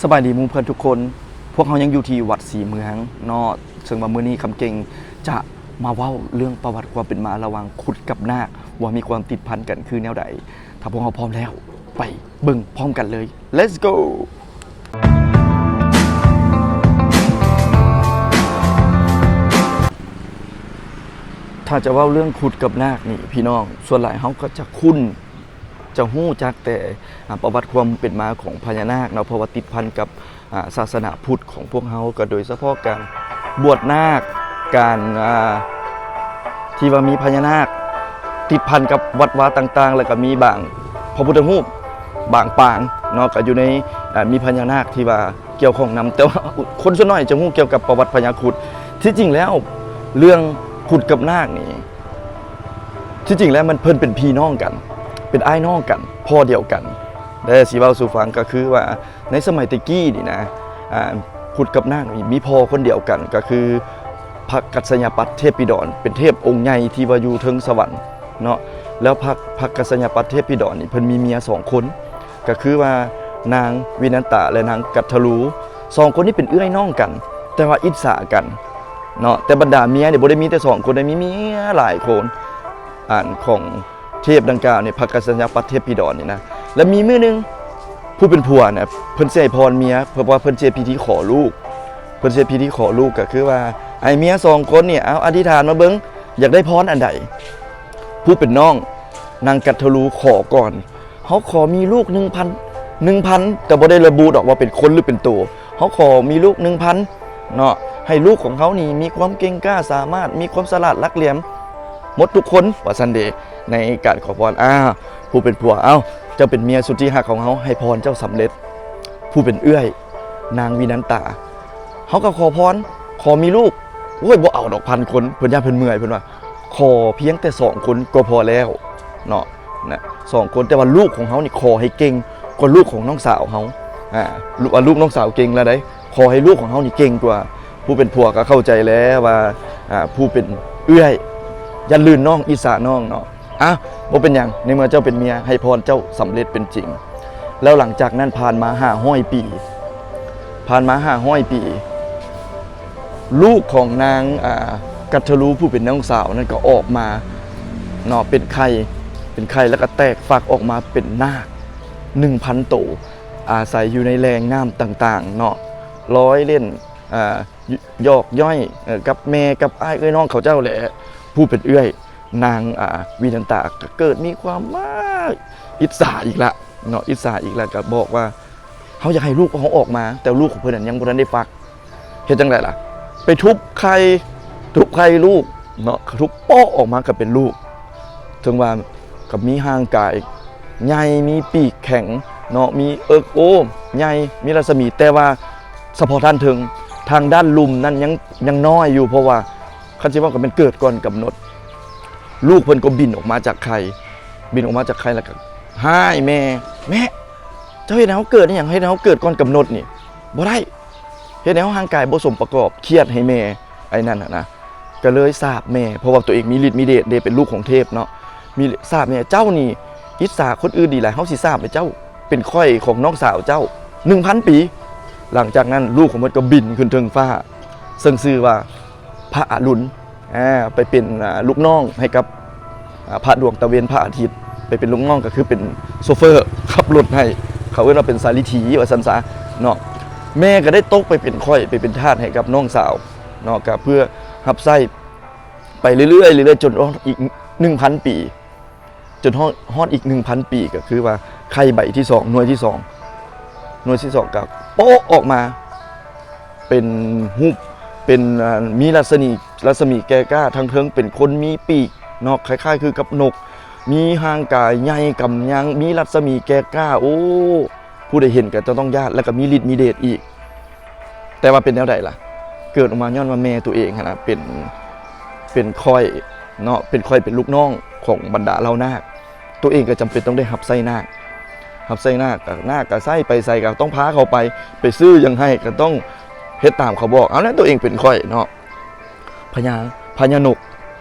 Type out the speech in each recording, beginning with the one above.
ສະບາຍດີໝູ່ເພື່ອນທຸກຄົນ, ພວກເຮົາຍັງຢູ່ທີ່ວັດສີເມືອງເນາະ, ເຊິ່ງວ່າມື້ນີ້ຄຳເກັ່ງຈະມາເວົ້າເລື່ອງປະຫວັດຄວາມເປັນມາລະຫວ່າງຄຸດກັບນາກ ວ່າມີຄວາມຕິດພັນກັນຄືແນວໃດ. ຖ້າພວກເຮົາພ້ອມແລ້ວ, ໄປເບິ່ງພ້ອມກັນເລີຍ. Let's go! ຖ້າຈະເວົ້າເລື່ອງຄຸດກັບນາກນີ້ ພີ່ນ້ອງ ສ່ວນຫຼາຍເຮົາກໍຈະຄຸ້ນ ຈະຮູ້ຈັກແຕ່ ອາ ປະຫວັດຄວາມເປັນມາຂອງພະຍານາກເນາະ, ເພາະວ່າຕິດພັນກັບ ອາ ສາສະໜາພຸດຂອງພວກເຮົາ, ກໍໂດຍສະເພາະການບວດນາກ, ການ ອາ ທີ່ວ່າມີພະຍານາກຕິດພັນກັບວັດວາຕ່າງໆ, ແລ້ວກໍມີບາງພະພຸດທະຮູບບາງປາງເນາະ ກໍຢູ່ໃນ ອາ ມີພະຍານາກທີ່ວ່າກ່ຽວຂ້ອງນຳ. ແຕ່ວ່າຄົນສ່ວນໜ້ອຍຈະຮູ້ກ່ຽວກັບປະຫວັດພະຍາຄຸດ. ທີ່ຈິງແລ້ວເລື່ອງຄຸດກັບນາກນີ້ ທີ່ຈິງແລ້ວມັນ ເພິ່ນເປັນພີ່ນ້ອງກັນ, ເປັນອ້າຍນ້ອງກັນ, ພໍ່ດຽວກັນ. ແລະ ຊິເວົ້າສູ່ຟັງກໍຄືວ່າ ໃນສະໄໝແຕ່ກີ້ນີ້ນະ ອາ ຄຸດກັບນາກນີ້ມີພໍ່ຄົນດຽວກັນ ກໍຄືພະກັດສະຍະປັດເທບປິດອນ ເປັນເທບອົງໃຫຍ່ທີ່ວ່າຢູ່ເທິງສະຫວັນເນາະ. ແລ້ວພະ ພະກັດສະຍະປັດເທບປິດອນນີ້ ເພິ່ນມີເມຍສອງຄົນ ກໍຄືວ່ານາງວິນັນຕາ ແລະ ນາງກັດທະລູ. ສອງຄົນນີ້ເປັນເອື້ອຍນ້ອງກັນ ແຕ່ວ່າອິດສາກັນເນາະ. ແຕ່ບັນດາເມຍນີ້ບໍ່ໄດ້ມີແຕ່ສອງຄົນເດ້, ມີເມຍຫຼາຍຄົນ ອັນຂອງເທບດັ່ງກ່າວນີ້ ພະກັດສະຍະປັດເທບປິດອນນີ້ນະ. ແລະ ມີມື້ໜຶ່ງ ຜູ້ເປັນຜົວນະ ເພິ່ນຊິໃຫ້ພອນເມຍ ເພາະວ່າເພິ່ນຊິເຮັດພິທີຂໍລູກ, ເພິ່ນຊິເຮັດພິທີຂໍລູກ ກໍຄືວ່າໃຫ້ເມຍສອງຄົນນີ້ ເອົາ ອະທິຖານມາເບິ່ງ ຢາກໄດ້ພອນອັນໃດ. ຜູ້ເປັນນ້ອງ ນາງກັດທະລູຂໍກ່ອນ, ເຮົາຂໍມີລູກໜຶ່ງພັນ ໜຶ່ງພັນ ແຕ່ບໍ່ໄດ້ລະບຸດອກວ່າເປັນຄົນ ຫຼື ເປັນໂຕ. ເຮົາຂໍມີລູກໜຶ່ງພັນເນາະ, ໃຫ້ລູກຂອງເຮົານີ້ມີຄວາມເກັ່ງກ້າ, ສາມາດ, ມີຄວາມສະຫຼາດ, ຫຼັກແຫຼມ ໝົດທຸກຄົນ ວ່າຊັ້ນເດ. ໃນການຂໍພອນ ອາ ຜູ້ເປັນຜົວ ເອົ້າ ເຈົ້າເປັນເມຍສຸດທີ່ຮັກຂອງເຮົາ, ໃຫ້ພອນເຈົ້າສຳເລັດ. ຜູ້ເປັນເອື້ອຍ ນາງວິນັນຕາ ເຮົາກໍຂໍພອນ ຂໍມີລູກ. ໂອ້ຍ ບໍ່ເອົາດອກພັນຄົນ, ເພິ່ນຢ້ານເພິ່ນເມື່ອຍ, ເພິ່ນວ່າ ຂໍພຽງແຕ່ສອງຄົນກໍພໍແລ້ວເນາະ ນະ ສອງຄົນ. ແຕ່ວ່າລູກຂອງເຮົານີ້ຂໍໃຫ້ເກັ່ງກວ່າລູກຂອງນ້ອງສາວເຮົາ. ອາ ລູກ ວ່າລູກນ້ອງສາວເກັ່ງແລ້ວໃດ, ຂໍໃຫ້ລູກຂອງເຮົານີ້ເກັ່ງກວ່າ. ຜູ້ເປັນຜົວກໍເຂົ້າໃຈແລ້ວວ່າ ອາ ຜູ້ເປັນເອື້ອຍຢ້ານລື່ນນ້ອງ ອິດສານ້ອງເນາະ. ອາ ບໍ່ເປັນຫຍັງ, ໃນເມື່ອເຈົ້າເປັນເມຍ ໃຫ້ພອນເຈົ້າສຳເລັດເປັນຈິງ. ແລ້ວຫຼັງຈາກນັ້ນຜ່ານມາຫ້າຮ້ອຍປີ, ຜ່ານມາຫ້າຮ້ອຍປີ ລູກຂອງນາງ ອາ ກັດທະລູ ຜູ້ເປັນນ້ອງສາວນັ້ນກໍອອກມາເນາະ ເປັນໄຂ່ ເປັນໄຂ່ ແລ້ວກໍແຕກຟັກອອກມາເປັນນາກໜຶ່ງພັນໂຕ ອາໄສຢູ່ໃນແຫຼ່ງນ້ຳຕ່າງໆເນາະ ລອຍເລ່ນ ອາ ຢອກຍ້ອຍ ເອີ ກັບແມ່ກັບອ້າຍເອື້ອຍນ້ອງເຂົາເຈົ້າແຫຼະ. ຜູ້ເປັນເອື້ອຍ ນາງ ອາ ວິນັນຕາ ກໍເກີດມີຄວາມ ອາ ອິດສາອີກລະເນາະ ອິດສາອີກລະ ກໍບອກວ່າ ເຮົາຢາກໃຫ້ລູກເຮົາອອກມາ, ແຕ່ລູກຂອງເພິ່ນນັ້ນຍັງບໍ່ທັນໄດ້ຟັກ. ເຮັດຈັ່ງໃດລະ? ໄປທຸບໄຂ່ ທຸບໄຂ່ລູກເນາະ, ທຸບເປາະອອກມາກໍເປັນລູກ. ເຖິງວ່າກໍມີຮ່າງກາຍໃຫຍ່, ມີປີກແຂງເນາະ, ມີເອິກໂອໃຫຍ່, ມີລັດສະໝີ, ແຕ່ວ່າສະເພາະດ້ານເທິງ, ທາງດ້ານລຸ່ມນັ້ນຍັງ ຍັງນ້ອຍຢູ່, ເພາະວ່າຄັນຊິເວົ້າກໍແມ່ນເກີດກ່ອນກຳນົດ. ລູກເພິ່ນກໍບິນອອກມາຈາກໄຂ່, ບິນອອກມາຈາກໄຂ່ແລ້ວກໍຮ້າຍແມ່, ແມ່ ເຈົ້າເຮັດໃຫ້ເຮົາເກີດອີຫຍັງ? ເຮັດໃຫ້ເຮົາເກີດກ່ອນກຳນົດນີ້ບໍ່ໄດ້, ເຮັດໃຫ້ເຮົາຮ່າງກາຍບໍ່ສົມປະກອບ, ຄຽດໃຫ້ແມ່ ໄອ້ນັ້ນນະ ກໍເລີຍສາບແມ່, ເພາະວ່າຕົວເອງມີລິດມີເດດເດ້ ເປັນລູກຂອງເທບເນາະ, ມີສາບແມ່, ເຈົ້ານີ້ອິດສາຄົນອື່ນດີຫຼາຍ, ເຮົາຊິສາບໃຫ້ເຈົ້າເປັນຂ້ອຍຂອງນ້ອງສາວເຈົ້າໜຶ່ງພັນປີ. ຫຼັງຈາກນັ້ນລູກຂອງເພິ່ນກໍບິນຂຶ້ນເທິງຟ້າ, ເຊິ່ງຊື່ວ່າພະອະລຸນ ອາ ໄປເປັນ ອາ ລູກນ້ອງໃຫ້ກັບ ອາ ພະດວງຕາເວັນ ພະອາທິດ, ໄປເປັນລູກນ້ອງກໍຄືເປັນໂຊເຟີຂັບລົດໃຫ້, ເຂົາເອີ້ນວ່າເປັນສາລິຖີວ່າຊັ້ນຊະເນາະ. ແມ່ກໍໄດ້ຕົກໄປເປັນຂ້ອຍ, ໄປເປັນທາດໃຫ້ກັບນ້ອງສາວເນາະ, ກໍເພື່ອຮັບໃຊ້ໄປເລື້ອຍໆ ເລື້ອຍໆ ຈົນຮອດອີກໜຶ່ງພັນປີ, ຈົນຮອດ ຮອດອີກໜຶ່ງພັນປີ, ກໍຄືວ່າໄຂ່ໃບທີສອງ ໜ່ວຍທີສອງ ໜ່ວຍທີສອງກໍໂປະອອກມາ ເປັນຮູບ ເປັນ ອາ ມີລັດສະໝີ ລັດສະໝີແກ່ກ້າ, ທາງເທິງເປັນຄົນມີປີກເນາະ ຄ້າຍໆຄືກັບນົກ, ມີຮ່າງກາຍໃຫຍ່ກຳຍຳ, ມີລັດສະໝີແກ່ກ້າ. ໂອ້ ຜູ້ໃດເຫັນກໍຈະຕ້ອງຢ້ານ ແລ້ວກໍມີລິດມີເດດອີກ. ແຕ່ວ່າເປັນແນວໃດລະ? ເກີດອອກມາຍ້ອນວ່າແມ່ຕົວເອງຫັ້ນນະ ເປັນ ເປັນຂ້ອຍເນາະ, ເປັນຂ້ອຍ ເປັນລູກນ້ອງຂອງບັນດາເຫຼົ່ານາກ. ຕົວເອງກໍຈຳເປັນຕ້ອງໄດ້ຮັບໃຊ້ນາກ, ຮັບໃຊ້ນາກ, ນາກກໍໃຊ້ໄປໃສກໍຕ້ອງພາເຂົາໄປ, ໄປຊື້ຫຍັງໃຫ້ກໍຕ້ອງເຮັດຕາມເຂົາບອກ. ເອົາແລ້ວຕົວເອງເປັນຂ້ອຍເນາະ, ພະຍາ ພະຍານົກ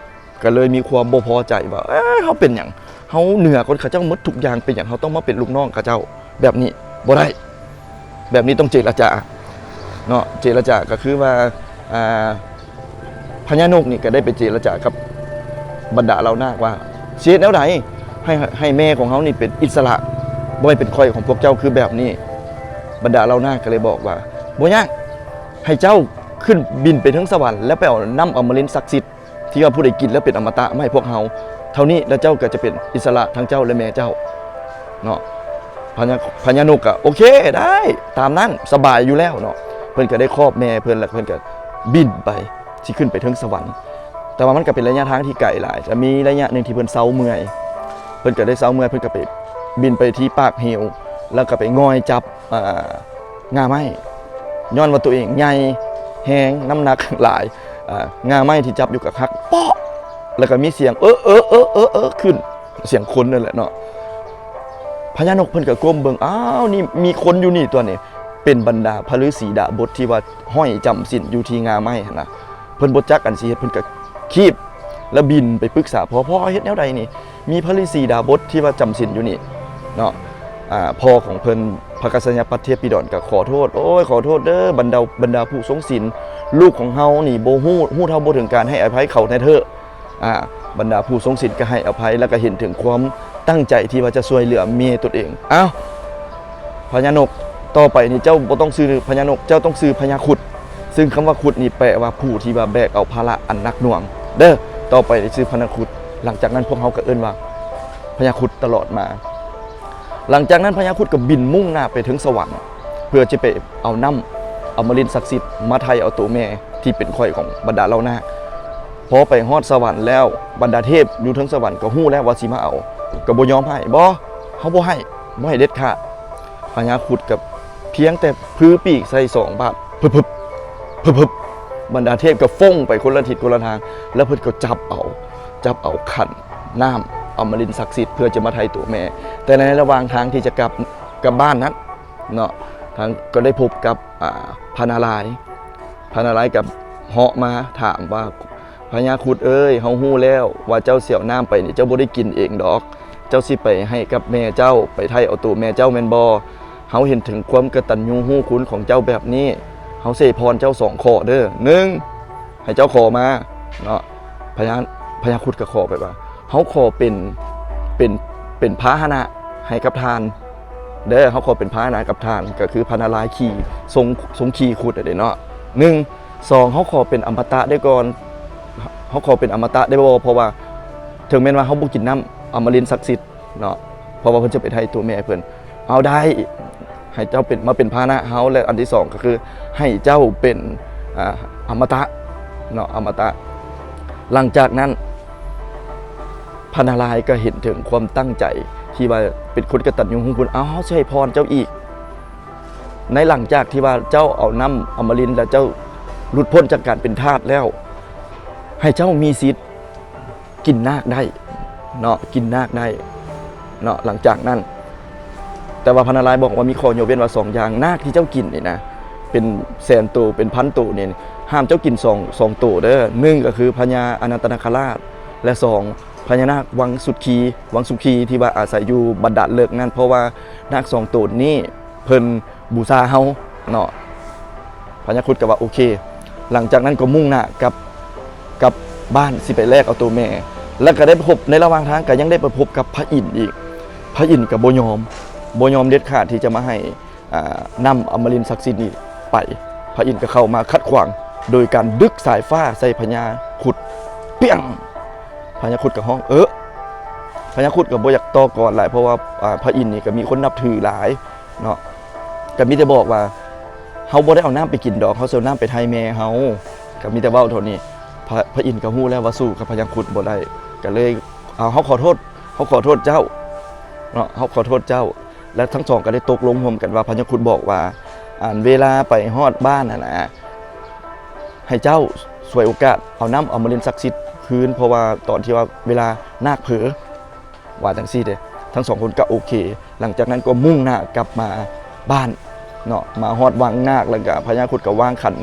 ກໍເລີຍມີຄວາມບໍ່ພໍໃຈວ່າ ເອີ ເຮົາເປັນຫຍັງ? ເຮົາເໜືອກວ່າເຂົາເຈົ້າໝົດທຸກຢ່າງ, ເປັນຫຍັງເຮົາຕ້ອງມາເປັນລູກນ້ອງເຂົາເຈົ້າແບບນີ້? ບໍ່ໄດ້. ແບບນີ້ຕ້ອງເຈລະຈາເນາະ ເຈລະຈາກໍຄືວ່າ ອ່າ ພະຍານົກນີ້ກໍໄດ້ໄປເຈລະຈາກັບບັນດາເຫຼົ່ານາກວ່າ ຊິເຮັດແນວໃດໃຫ້ ໃຫ້ແມ່ຂອງເຮົານີ້ເປັນອິດສະຫຼະ ບໍ່ໃຫ້ເປັນຂ້ອຍຂອງພວກເຈົ້າຄືແບບນີ້. ບັນດາເຫຼົ່ານາກກໍເລີຍບອກວ່າ ບໍ່ຍາກ ໃຫ້ເຈົ້າຂຶ້ນບິນໄປເທິງສະຫວັນ ແລ້ວໄປເອົານ້ຳອຳມະລິນສັກສິດ ທີ່ວ່າຜູ້ໃດກິນແລ້ວເປັນອະມະຕະມາໃຫ້ພວກເຮົາ ເທົ່ານີ້ແລ້ວເຈົ້າກໍຈະເປັນອິດສະຫຼະທັງເຈົ້າ ແລະ ແມ່ເຈົ້າເນາະ. ພະຍາ ພະຍານົກກໍ ໂອເຄ ໄດ້ ຕາມນັ້ນ ສະບາຍຢູ່ແລ້ວເນາະ. ເພິ່ນກໍໄດ້ຄອບແມ່ເພິ່ນ ແລ້ວເພິ່ນກໍບິນໄປ ຊິຂຶ້ນໄປເທິງສະຫວັນ ແຕ່ວ່າມັນກໍເປັນໄລຍະທາງທີ່ໄກຫຼາຍ. ແຕ່ມີໄລຍະໜຶ່ງທີ່ເພິ່ນເຊົາເມື່ອຍ ເພິ່ນກໍໄດ້ເຊົາເມື່ອຍ ເພິ່ນກໍໄປບິນໄປທີ່ປາກເຫວ ແລ້ວກໍໄປງ່ອຍຈັບ ອ່າ ງ່າໄມ້ ຍ້ອນວ່າຕົວເອງໃຫຍ່ແຮງ ນ້ຳໜັກຫຼາຍ ອ່າ ງ່າໄມ້ທີ່ຈັບຢູ່ກໍຫັກເປາະ ແລ້ວກໍມີສຽງ ເອີ ເອີ ເອີ ເອີ ເອີ ຂຶ້ນ ສຽງຄົນນັ້ນແຫຼະເນາະ. ພະຍານົກເພິ່ນກໍກົ້ມເບິ່ງ ອ້າວ ນີ້ມີຄົນຢູ່ນີ້ຕົວະນີ້ ເປັນບັນດາພະລືສີດາບົດທີ່ວ່າຫ້ອຍຈຳສິນຢູ່ທີ່ງ່າໄມ້ຫັ້ນນະ. ເພິ່ນບໍ່ຈັກອັນຊິເຮັດ ເພິ່ນກໍຄີບ ແລ້ວບິນໄປປຶກສາພໍ່ ພໍ່ເຮັດແນວໃດນີ້ ມີພະລືສີດາບົດທີ່ວ່າຈຳສິນຢູ່ນີ້ເນາະ. ອ່າ ພໍ່ຂອງເພິ່ນ ພະກັດສະຍະປັດເທບປີດອນ ກໍຂໍໂທດ ໂອ້ຍ ຂໍໂທດເດີ ບັນດາ ບັນດາຜູ້ຊົງສິນ ລູກຂອງເຮົານີ້ບໍ່ຮູ້ ຮູ້ເທົ່າບໍ່ເຖິງການ ໃຫ້ອະໄພເຂົາແດ່ເທີ້. ອ່າ ບັນດາຜູ້ຊົງສິນກໍໃຫ້ອະໄພ ແລ້ວກໍເຫັນເຖິງຄວາມຕັ້ງໃຈທີ່ວ່າຈະຊ່ວຍເຫຼືອແມ່ຕົນເອງ. ອ້າວ ພະຍານົກ ຕໍ່ໄປນີ້ເຈົ້າບໍ່ຕ້ອງຊື່ພະຍານົກ ເຈົ້າຕ້ອງຊື່ພະຍາຄຸດ ຊຶ່ງຄຳວ່າຄຸດນີ້ແປວ່າຜູ້ທີ່ວ່າແບກເອົາພາລະອັນໜັກໜ່ວງເດີ ຕໍ່ໄປນີ້ຊື່ພະຍາຄຸດ. ຫຼັງຈາກນັ້ນພວກເຮົາກໍເອີ້ນວ່າພະຍາຄຸດຕະຫຼອດມາ. ຫຼັງຈາກນັ້ນພະຍາຄຸດກໍບິນມຸ່ງໜ້າໄປເທິງສະຫວັນ ເພື່ອຈະໄປເອົານ້ຳອຳມະລິນສັກສິດມາໄຖ່ເອົາໂຕແມ່ທີ່ເປັນຂ້ອຍຂອງບັນດາເຫຼົ່ານາກ. ພໍໄປຮອດສະຫວັນແລ້ວ ບັນດາເທບຢູ່ເທິງສະຫວັນກໍຮູ້ແລ້ວວ່າຊິມາເອົາ ກໍບໍ່ຍອມໃຫ້ ບໍ່ ເຮົາບໍ່ໃຫ້ ບໍ່ໃຫ້ເດັດຂາດ. ພະຍາຄຸດກໍພຽງແຕ່ຜືປີກໃສ່ສອງບາດ ພຶບໆ ພຶບໆ ບັນດາເທບກໍຟົ້ງໄປຄົນລະທິດຄົນລະທາງ ແລ້ວເພິ່ນກໍຈັບເອົາ ຈັບເອົາຂັນນ້ຳອຳມະລິນສັກສິດ ເພື່ອຈະມາໄຖ່ຕົວແມ່. ແຕ່ໃນລະຫວ່າງທາງທີ່ຈະກັບ ກັບບ້ານນັ້ນເນາະ ທາງ ກໍໄດ້ພົບກັບ ອ່າ ພະນາລາຍ ພະນາລາຍກໍເຫາະມາຖາມວ່າ ພະຍາຄຸດເອີຍ ເຮົາຮູ້ແລ້ວວ່າເຈົ້າຊິເອົານ້ຳໄປນີ້ ເຈົ້າບໍ່ໄດ້ກິນເອງດອກ ເຈົ້າຊິໄປໃຫ້ກັບແມ່ເຈົ້າ ໄປໄຖ່ເອົາໂຕແມ່ເຈົ້າແມ່ນບໍ່? ເຮົາເຫັນເຖິງຄວາມກະຕັນຍູຮູ້ຄຸນຂອງເຈົ້າແບບນີ້ ເຮົາຊິໃຫ້ພອນເຈົ້າສອງຂໍ້ເດີ ໜຶ່ງ ໃຫ້ເຈົ້າຂໍມາເນາະ ພະຍາ ພະຍາຄຸດກໍຂໍໄປວ່າ ເຮົາຂໍເປັນ ເປັນ ເປັນພາຫະນະໃຫ້ກັບທ່ານເດີ ເຮົາຂໍເປັນພາຫະນະກັບທ່ານ ກໍຄືພະນາລາຍຂີ່ ຊົງ ຊົງຂີ່ຄຸດຫັ້ນເດເນາະ ໜຶ່ງ ສອງ ເຮົາຂໍເປັນອະມະຕະໄດ້ກ່ອນ ເຮົາຂໍເປັນອະມະຕະໄດ້ບໍ່? ເພາະວ່າເຖິງແມ່ນວ່າເຮົາບໍ່ກິນນ້ຳອຳມະລິນສັກສິດເນາະ ເພາະວ່າເພິ່ນຈະໄປໄຖ່ຕົວແມ່ເພິ່ນ ເອົາໄດ້ ໃຫ້ເຈົ້າເປັນ ມາເປັນພາຫະນະເຮົາ ແລະ ອັນທີສອງກໍຄືໃຫ້ເຈົ້າເປັນ ອ່າ ອະມະຕະເນາະ ອະມະຕະ. ຫຼັງຈາກນັ້ນ ພະນາລາຍກໍເຫັນເຖິງຄວາມຕັ້ງໃຈທີ່ວ່າເປັນຄົນກະຕັນຍູຮູ້ຄຸນ ເອົາ ເຮົາຊິໃຫ້ພອນເຈົ້າອີກ ໃນຫຼັງຈາກທີ່ວ່າເຈົ້າເອົານ້ຳອຳມະລິນ ແລ້ວເຈົ້າຫຼຸດພົ້ນຈາກການເປັນທາດແລ້ວ ໃຫ້ເຈົ້າມີສິດກິນນາກໄດ້ເນາະ ກິນນາກໄດ້ເນາະ. ຫຼັງຈາກນັ້ນ ແຕ່ວ່າພະນາລາຍບອກວ່າມີຂໍ້ຍົກເວັ້ນວ່າສອງຢ່າງ ນາກທີ່ເຈົ້າກິນນີ້ນະ ເປັນແສນໂຕ ເປັນພັນໂຕນີ້ ຫ້າມເຈົ້າກິນສອງ ສອງໂຕເດີ ໜຶ່ງກໍຄືພະຍາອະນັນຕະນາຄະລາດ ແລະ ສອງ ພະຍານາກວັງສຸດຄີ ວັງສຸດຄີທີ່ວ່າອາໄສຢູ່ບັນດານເລິກນັ້ນ ເພາະວ່ານາກສອງໂຕນີ້ເພິ່ນບູຊາເຮົາເນາະ. ພະຍາຄຸດກໍວ່າໂອເຄ ຫຼັງຈາກນັ້ນກໍມຸ່ງໜ້າກັບ ກັບບ້ານ ຊິໄປແລກເອົາໂຕແມ່ ແລ້ວກໍໄດ້ພົບ ໃນລະຫວ່າງທາງກໍຍັງໄດ້ໄປພົບກັບພະອິນອີກ ພະອິນກໍບໍ່ຍອມ ບໍ່ຍອມເດັດຂາດທີ່ຈະມາໃຫ້ ອ່າ ນ້ຳອຳມະລິນສັກສິດນີ້ໄປ ພະອິນກໍເຂົ້າມາຂັດຂວາງ ໂດຍການດຶກສາຍຟ້າໃສ່ພະຍາຄຸດ ປຽງ! ພະຍາຄຸດກໍຮ້ອງ ເອີ ພະຍາຄຸດກໍບໍ່ຢາກຕໍ່ກອນຫຼາຍ ເພາະວ່າ ອ່າ ພະອິນນີ້ກໍມີຄົນນັບຖືຫຼາຍເນາະ ກໍມີແຕ່ບອກວ່າ ເຮົາບໍ່ໄດ້ເອົານ້ຳໄປກິນດອກ ເຮົາຊິເອົານ້ຳໄປໄຖ່ແມ່ເຮົາ ກໍມີແຕ່ເວົ້າເທົ່ານີ້ ພະ ພະອິນກໍຮູ້ແລ້ວວ່າສູ້ກັບພະຍາຄຸດບໍ່ໄດ້ ກໍເລີຍ ເອົາ ເຮົາຂໍໂທດ ເຮົາຂໍໂທດເຈົ້າເນາະ ເຮົາຂໍໂທດເຈົ້າ. ແລະ ທັງສອງກໍໄດ້ຕົກລົງຮ່ວມກັນວ່າ ພະຍາຄຸດບອກວ່າ ອັນເວລາໄປຮອດບ້ານຫັ້ນນະ ໃຫ້ເຈົ້າສວຍໂອກາດເອົານ້ຳອຳມະລິນສັກສິດຄືນ ເພາະວ່າຕອນທີ່ວ່າເວລານາກເຜີ ວ່າຈັ່ງຊີ້ເດ້. ທັງສອງຄົນກໍໂອເຄ ຫຼັງຈາກນັ້ນກໍມຸ່ງໜ້າກັບມາບ້ານເນາະ ມາຮອດວັງນາກ ແລ້ວກໍພະຍາຄຸດກໍວາງຂັນ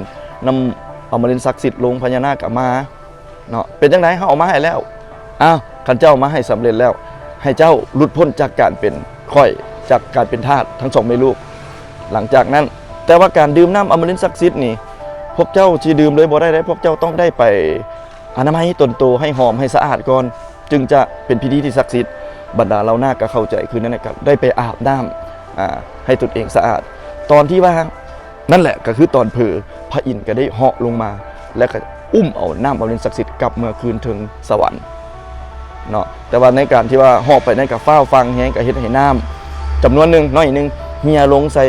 ນ້ຳອຳມະລິນສັກສິດລົງ ພະຍານາກກໍມາ ເນາະ ເປັນຈັ່ງໃດ ເຮົາເອົາມາໃຫ້ແລ້ວ. ອ້າວ ຄັນເຈົ້າເອົາມາໃຫ້ສຳເລັດແລ້ວ ໃຫ້ເຈົ້າຫຼຸດພົ້ນຈາກການເປັນຂ້ອຍ ຈາກການເປັນທາດທັງສອງແມ່ລູກ. ຫຼັງຈາກນັ້ນ ແຕ່ວ່າການດື່ມນ້ຳອຳມະລິນສັກສິດນີ້ ພວກເຈົ້າຊິດື່ມເລີຍບໍ່ໄດ້ເດ້, ພວກເຈົ້າຕ້ອງໄດ້ໄປອະນາໄມຕົນໂຕໃຫ້ຫອມໃຫ້ສະອາດກ່ອນ ຈຶ່ງຈະເປັນພິທີທີ່ສັກສິດ. ບັນດາເຫຼົ່ານາກກໍເຂົ້າໃຈຄືນັ້ນແຫຼະ ກໍໄດ້ໄປອາບນ້ຳ ອາ ໃຫ້ຕົນເອງສະອາດ. ຕອນທີ່ວ່າ ນັ້ນແຫຼະ ກໍຄືຕອນເຜີ ພະອິນກໍໄດ້ເຫາະລົງມາ ແລະ ກໍອຸ້ມເອົານ້ຳອຳມະລິນສັກສິດກັບເມືອຄືນເທິງສະຫວັນເນາະ. ແຕ່ວ່າໃນການທີ່ວ່າເຫາະໄປນັ້ນ ກໍຟ້າວຟັ່ງແຮງ ກໍເຮັດໃຫ້ນ້ຳຈຳນວນໜຶ່ງ ໜ້ອຍໜຶ່ງ ເຮ່ຍລົງໃສ່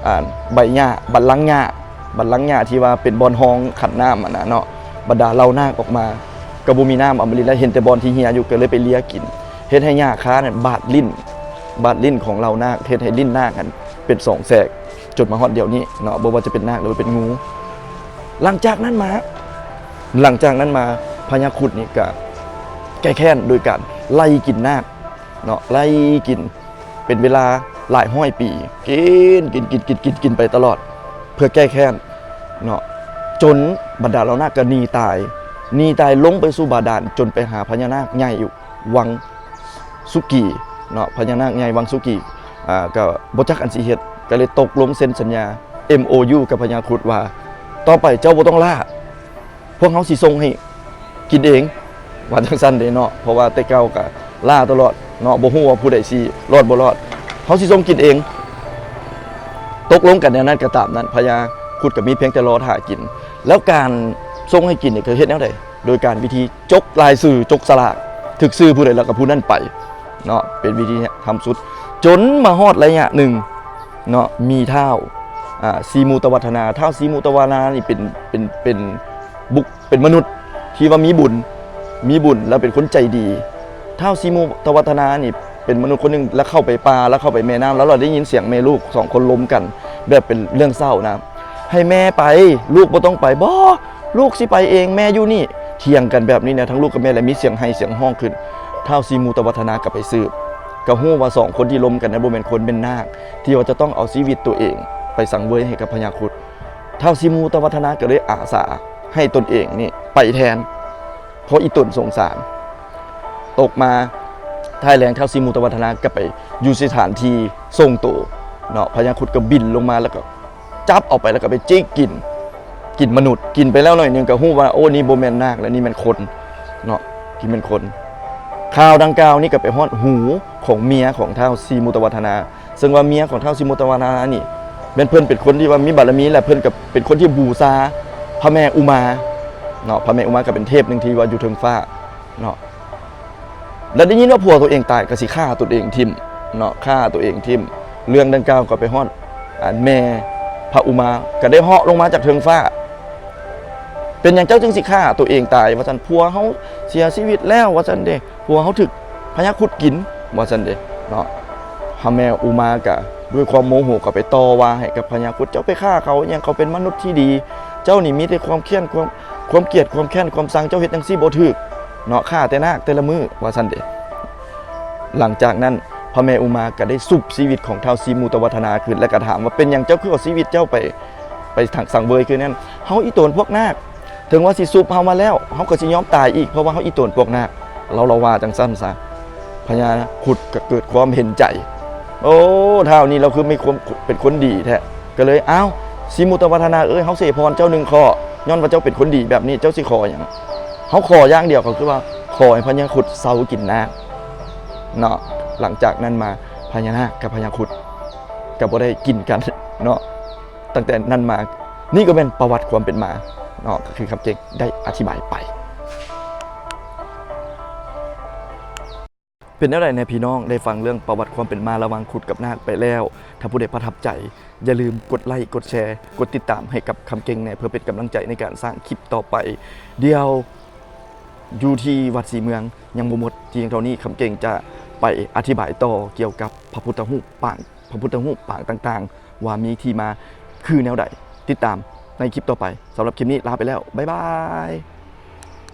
ອາ ໃບຫຍ້າ ບັນລັງຫຍ້າ ບັນລັງຫຍ້າທີ່ວ່າເປັນບ່ອນຮອງຂັນນ້ຳຫັ້ນນະເນາະ. ບັນດາເຫຼົ່ານາກອອກມາ ກໍບໍ່ມີນ້ຳອຳມະລິນແລ້ວ ເຫັນແຕ່ບ່ອນທີ່ເຮ່ຍຢູ່ ກໍເລີຍໄປເລຍກິນ ເຮັດໃຫ້ຫຍ້າຄານັ້ນບາດລີ້ນ ບາດລີ້ນຂອງເຫຼົ່ານາກ ເຮັດໃຫ້ລີ້ນນາກຫັ້ນເປັນສອງແສກ ຈົນມາຮອດດຽວນີ້ເນາະ, ບໍ່ວ່າຈະເປັນນາກ ຫຼືວ່າເປັນງູ. ຫຼັງຈາກນັ້ນມາ ຫຼັງຈາກນັ້ນມາ ພະຍາຄຸດນີ້ກະແກ້ແຄ້ນໂດຍການໄລ່ກິນນາກເນາະ, ໄລ່ກິນເປັນເວລາຫຼາຍຮ້ອຍປີ ກິນ ກິນ ກິນ ກິນ ກິນ ກິນໄປຕະຫຼອດ ເພື່ອແກ້ແຄ້ນເນາະ, ຈົນບັນດາເຫຼົ່ານາກກະໜີຕາຍ ໜີຕາຍລົງໄປສູ່ບາດານ ຈົນໄປຫາພະຍານາກໃຫຍ່ຢູ່ວັງ ສຸກີເນາະ, ພະຍານາກໃຫຍ່ວັງສຸກີ ອ່າ ກໍບໍ່ຈັກອັນຊິເຮັດ ກໍເລີຍຕົກລົງເຊັນສັນຍາ ເອັມໂອຢູ ກັບພະຍາຄຸດວ່າ ຕໍ່ໄປເຈົ້າບໍ່ຕ້ອງລ່າ ພວກເຮົາຊິສົ່ງໃຫ້ກິນເອງ ວ່າຈັ່ງຊັ້ນເດ້ເນາະ, ເພາະວ່າແຕ່ເກົ່າກໍລ່າຕະຫຼອດເນາະ, ບໍ່ຮູ້ວ່າຜູ້ໃດຊິລອດບໍ່ລອດ, ເຮົາຊິສົ່ງກິນເອງ. ຕົກລົງກັນແນວນັ້ນກໍຕາມນັ້ນ, ພະຍາຄຸດກໍມີພຽງແຕ່ລໍຖ້າກິນ. ແລ້ວການສົ່ງໃຫ້ກິນນີ້ ກໍເຮັດແນວໃດ? ໂດຍການວິທີ ຈົກລາຍຊື່ ຈົກສະຫຼາກ ຖືກຊື່ຜູ້ໃດແລ້ວກໍຜູ້ນັ້ນໄປເນາະ, ເປັນວິທີທຳສຸດ. ຈົນມາຮອດໄລຍະໜຶ່ງເນາະ, ມີທ້າວ ອ່າ ສີມູຕະວັດທະນາ, ທ້າວສີມູຕະວັດທະນານີ້ເປັນ ເປັນ ເປັນບຸກ ເປັນມະນຸດທີ່ວ່າມີບຸນ ມີບຸນ ແລ້ວເປັນຄົນໃຈດີ. ທ້າວສີມູຕະວັດທະນານີ້ເປັນມະນຸດຄົນໜຶ່ງ ລາວເຂົ້າໄປປ່າ ລາວເຂົ້າໄປແມ່ນ້ຳ ແລ້ວລາວໄດ້ຍິນສຽງແມ່ລູກສອງຄົນລົມກັນ ແບບເປັນເລື່ອງເສົ້ານະ, ໃຫ້ແມ່ໄປ ລູກບໍ່ຕ້ອງໄປ. ບໍ່ ລູກຊິໄປເອງ ແມ່ຢູ່ນີ້. ຖຽງກັນແບບນີ້ນະ ທັງລູກກັບແມ່ ແລະ ມີສຽງໄຫ້ສຽງຮ້ອງຂຶ້ນ. ທ້າວສີມູຕະວັດທະນາກໍໄປສືບ ກໍຮູ້ວ່າສອງຄົນທີ່ລົມກັນນັ້ນບໍ່ແມ່ນຄົນ ແມ່ນນາກ ທີ່ວ່າຈະຕ້ອງເອົາຊີວິດຕົວເອງໄປສັງເວຍໃຫ້ກັບພະຍາຄຸດ. ທ້າວສີມູຕະວັດທະນາກໍເລີຍອາສາໃຫ້ຕົນເອງນີ້ໄປແທນ ເພາະອີຕົນສົງສານ. ຕົກມາ ທ້າຍແລງທ້າວສີມູຕະວັດທະນາກໍໄປຢູ່ສະຖານທີ່ຊົງໂຕເນາະ, ພະຍາຄຸດກໍບິນລົງມາ ແລ້ວກໍຈັບເອົາໄປ ແລ້ວກໍໄປຈິກກິນ ກິນມະນຸດ. ກິນໄປແລ້ວໜ້ອຍໜຶ່ງກໍຮູ້ວ່າ ໂອ້ ນີ້ບໍ່ແມ່ນນາກແລ້ວ ນີ້ແມ່ນຄົນເນາະ, ນີ້ແມ່ນຄົນ. ຂ່າວດັ່ງກ່າວນີ້ກໍໄປຮອດຫູຂອງເມຍຂອງທ້າວສີມູຕະວັດທະນາ ເຊິ່ງວ່າເມຍຂອງທ້າວສີມູຕະວັດທະນານີ້ ແມ່ນເພິ່ນເປັນຄົນທີ່ວ່າມີບາລະມີ ແລະ ເພິ່ນກໍເປັນຄົນທີ່ບູຊາພະແມ່ອຸມາເນາະ, ພະແມ່ອຸມາກໍເປັນເທບໜຶ່ງທີ່ວ່າຢູ່ເທິງຟ້າເນາະ. ແລ້ວໄດ້ຍິນວ່າຜົວຕົວເອງຕາຍ ກໍຊິຂ້າຕົນເອງຖິ້ມເນາະ, ຂ້າຕົວເອງຖິ້ມ. ເລື່ອງດັ່ງກ່າວກໍໄປຮອດ ອັນ ແມ່ພະອຸມາ ກໍໄດ້ເຫາະລົງມາຈາກເທິງຟ້າ. ເປັນຫຍັງເຈົ້າຈຶ່ງຊິຂ້າຕົວເອງຕາຍ ວ່າຊັ້ນ? ຜົວເຮົາເສຍຊີວິດແລ້ວ ວ່າຊັ້ນເດ້, ຜົວເຮົາຖືກພະຍາຄຸດກິນ ວ່າຊັ້ນເດ້ເນາະ. ພະແມ່ອຸມາກະດ້ວຍຄວາມໂມໂຫ ກໍໄປຕໍ່ວ່າໃຫ້ກັບພະຍາຄຸດ, ເຈົ້າໄປຂ້າເຂົາຫຍັງ? ເຂົາເປັນມະນຸດທີ່ດີ, ເຈົ້ານີ້ມີແຕ່ຄວາມຄຽນ ຄວາມ ຄວາມກຽດ ຄວາມແຄ້ນ ຄວາມຊັງ, ເຈົ້າເຮັດຈັ່ງຊີ້ບໍ່ຖືກເນາະ, ຂ້າແຕ່ນາກແຕ່ລະມື້ ວ່າຊັ້ນເດ້. ຫຼັງຈາກນັ້ນ ພະແມ່ອຸມາກໍໄດ້ຊຸບຊີວິດຂອງທ້າວສີມູຕະວັດທະນາຂຶ້ນ ແລະ ກໍຖາມວ່າ ເປັນຫຍັງເຈົ້າຄືເອົາຊີວິດເຈົ້າໄປ ໄປສັງເວຍຄືນັ້ນ? ເຮົາອີ່ຕົນພວກນາກ ເຖິງວ່າຊິຊຸບເຮົາມາແລ້ວ ເຮົາກໍຊິຍອມຕາຍອີກ ເພາະວ່າເຮົາອີ່ຕົນພວກນາກ. ລາວ ລາວວ່າຈັ່ງຊັ້ນຊະ. ພະຍາຄຸດກໍເກີດຄວາມເຫັນໃຈ, ໂອ້ ທ້າວນີ້ລາວຄືມີຄວາມເປັນຄົນດີແທ້. ກໍເລີຍ ອ້າວ ສີມູຕະວັດທະນາເອີຍ, ເຮົາເສຍພອນເຈົ້າໜຶ່ງຂໍ້, ຍ້ອນວ່າເຈົ້າເປັນຄົນດີແບບນີ້ ເຈົ້າຊິຂໍຫຍັງ? ເຮົາຂໍຢ່າງດຽວ ກໍຄືວ່າຂໍໃຫ້ພະຍາຄຸດເຊົາກິນນາກເນາະ. ຫຼັງຈາກນັ້ນມາ ພະຍານາກກັບພະຍາຄຸດກໍບໍ່ໄດ້ກິນກັນເນາະ. ຕັ້ງແຕ່ນັ້ນມາ ນີ້ກໍແມ່ນປະຫວັດຄວາມເປັນມາເນາະ, ກໍຄືຄຳເກັ່ງໄດ້ອະທິບາຍໄປ. ເປັນແນວໃດແດ່ພີ່ນ້ອງ? ໄດ້ຟັງເລື່ອງປະຫວັດຄວາມເປັນມາລະຫວ່າງຄຸດກັບນາກໄປແລ້ວ, ຖ້າຜູ້ໃດປະທັບໃຈ ຢ່າລືມກົດໄລ ກົດແຊ ກົດຕິດຕາມໃຫ້ກັບຄຳເກັ່ງແດ່ ເພື່ອເປັນກຳລັງໃຈໃນການສ້າງຄລິບຕໍ່ໄປ. ດຽວຢູ່ທີ່ວັດສີເມືອງຍັງບໍ່ໝົດພຽງເທົ່ານີ້, ຄຳເກັ່ງຈະໄປອະທິບາຍຕໍ່ກ່ຽວກັບພະພຸດທະຮູບປາງ ພະພຸດທະຮູບປາງຕ່າງໆ ວ່າມີທີ່ມາຄືແນວໃດ. ຕິດຕາມໃນຄລິບຕໍ່ໄປ. ສຳລັບຄລິບນີ້ລາໄປແລ້ວ. ບາຍບາຍ.